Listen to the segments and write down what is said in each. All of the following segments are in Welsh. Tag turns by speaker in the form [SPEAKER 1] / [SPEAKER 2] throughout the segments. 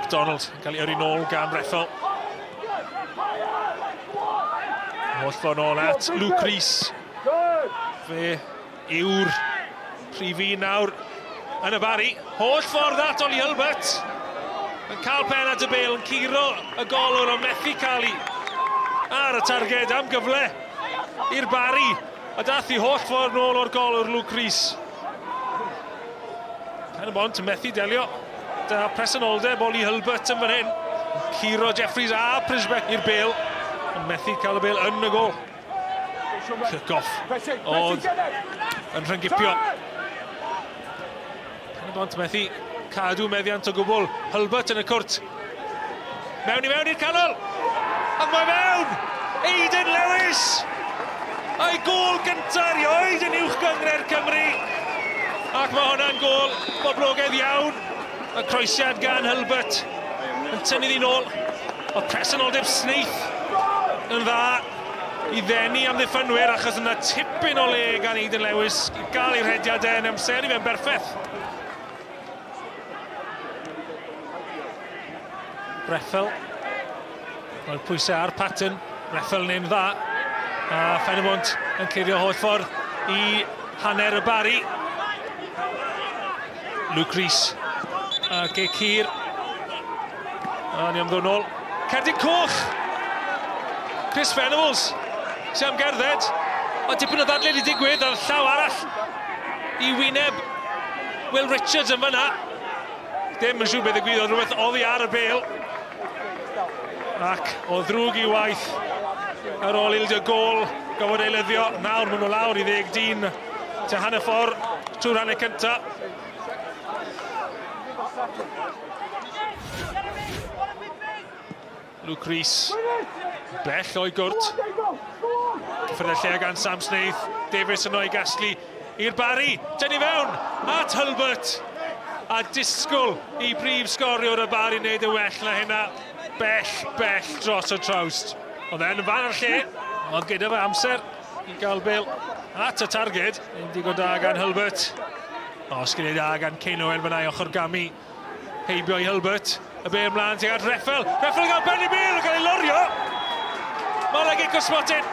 [SPEAKER 1] McDonald yn cael ei yrru nôl gan Reffel. Holl ffordd nôl at Luke Rees. Fe yw'r rhif un nawr yn y Barri. Holl ffordd at Oli Hulbert. Yn cael pen at y bel, yn curo y golwr ond methu cael ei ar y targed am gyfle i'r Barri. A dath i holl ffordd nôl o'r golwr Luke Rees. Pen y bont yn methu delio. Da presenoldeb Oli Hulbert yn fan hyn. Curo Jeffries a Prisbeck i'r bel. Yn methu cael y bel yn y gol. Kick-off oedd yn rhyngipio. Pen y bont methu cadw meddiant o gwbl. Hulbert yn y cwrt. Mewn i mewn i'r canol! Ac mae mewn! Aiden Lewis! A'i gôl gyntaf erioed yn uwch gynghrair Cymru. Ac mae hwnna'n gôl boblogaidd iawn. Y croesiad gan Hulbert yn tynnu ddi nôl. Oedd presenoldeb Snaith yn dda i ddenu amddiffynwyr achos yna tipyn o le gan Aiden Lewis i gael ei rhediad e yn amseru fe'n berffaith. Reffel. Roedd pwysau ar Patton. Reffel neu'n dda. A Phen-y-bont yn clirio holl ffordd i hanner y Barri. Luke Rees a gic hir. A ni am ddod nôl. Cerdyn coch! Chris Venables sy'n am gerdded. Ond tipyn o ddadle wedi digwydd ar llaw arall i wyneb Will Richards yn fyna. Dim yn siŵr beth ddigwyddodd, rhywbeth oddi ar y bêl. Ac o ddrwg i waith ar ôl ildio gôl, gofod eilyddio. Nawr maen nhw lawr i ddeg dyn tua hanner ffordd trwy'r hanner cyntaf. Luke Rees, bell o'i gwrt. Cyffyrdd y lle gan Sam Snaith. Davies yno i gasglu i'r Barri. Tynnu fewn at Hulbert. A disgwyl i brif sgoriwr y Barri wneud yn well na hynna. Bell, bell dros y trawst. Oedd e'n fan ar lle, ond gyda fe amser i gael bel at y targed. Un digon da gan Hulbert. O, sgiliau da gan Kane Owen fyna i ochr gamu. Heibio i Hulbert. Y bel mlaen tuag at Reffel. Reffel yn cael ben i bel, yn cael ei lorio. Mae yna gic o smotyn.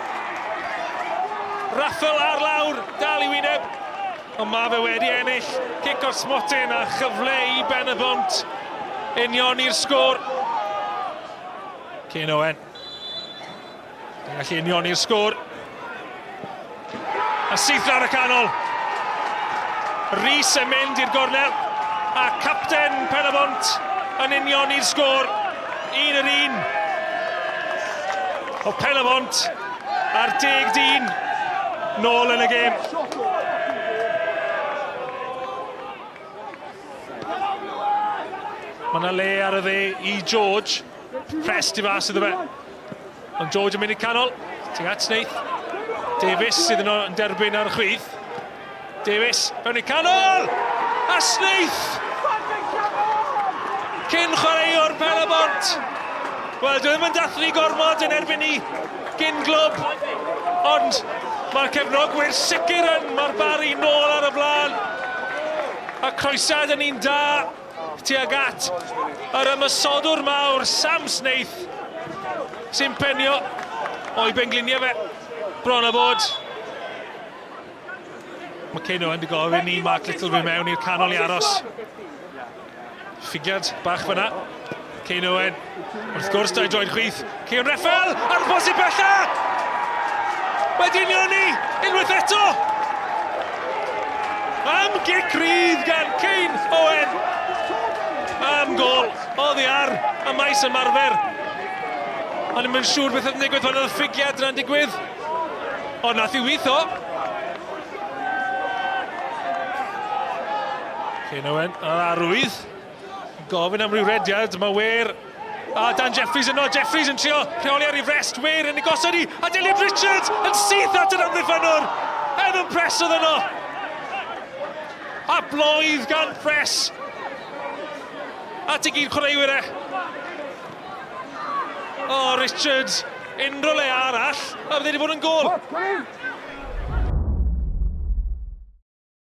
[SPEAKER 1] Raffel ar lawr, dal i wyneb. Ond mae fe wedi ennill cic o'r smotyn a chyfle i Ben y Bont unioni'r sgôr. Kane Owen. Yn gallu unioni'r sgôr. A syth ar y canol. Rhys yn mynd i'r gornel. A capten Pen-y-bont yn unioni'r sgôr. Un yr un. O Pen-y-bont ar deg dyn nôl yn y gêm. Mae yna le ar y dde i George. Press tu fas iddo fe. Ond George yn mynd i'r canol. Tuag at Snaith. Davies sydd yno yn derbyn ar y chwith. Davies fewn i'r canol! A Snaith! Cyn chwaraewr Pen y Bont. Wel, dwi ddim yn dathlu gormod yn erbyn ni gyn glwb, ond mae'r cefnogwyr sicr yn, mae'r Barri nôl ar y blaen. A croesiad yn un da tuag at yr ymosodwr mawr, Sam Snaith, sy'n penio o'i bengliniau fe, bron a bod. Mae Kane Owen wedi gofyn i Mark Little fi mewn i'r canol i aros. Ffigiad bach fyna. Kane Owen, wrth gwrs, dau droed chwith. Kieran Reffel, ar y bosib bella! Wedi unioni, unwaith eto! Am gic rydd gan Kane Owen! Am gol, oddi ar y maes ymarfer. Ond ddim yn siŵr beth oedd yn digwydd pan oedd y ffigiad yna'n digwydd. Ond nath i weithio. Kane Owen ar arwydd. Gofyn am ryw rediad, mae Ware a Dan Jeffries yno. Jeffries yn trio rheoli ar ei frest, Ware yn ei gosod i, a Dylan Richards yn syth at yr amddiffynnwr. Evan Press oedd yno. A bloedd gan Press at ei gyd chwaraewyr e. O, oh, Richards, unrhyw le arall, a fydde wedi bod yn gol.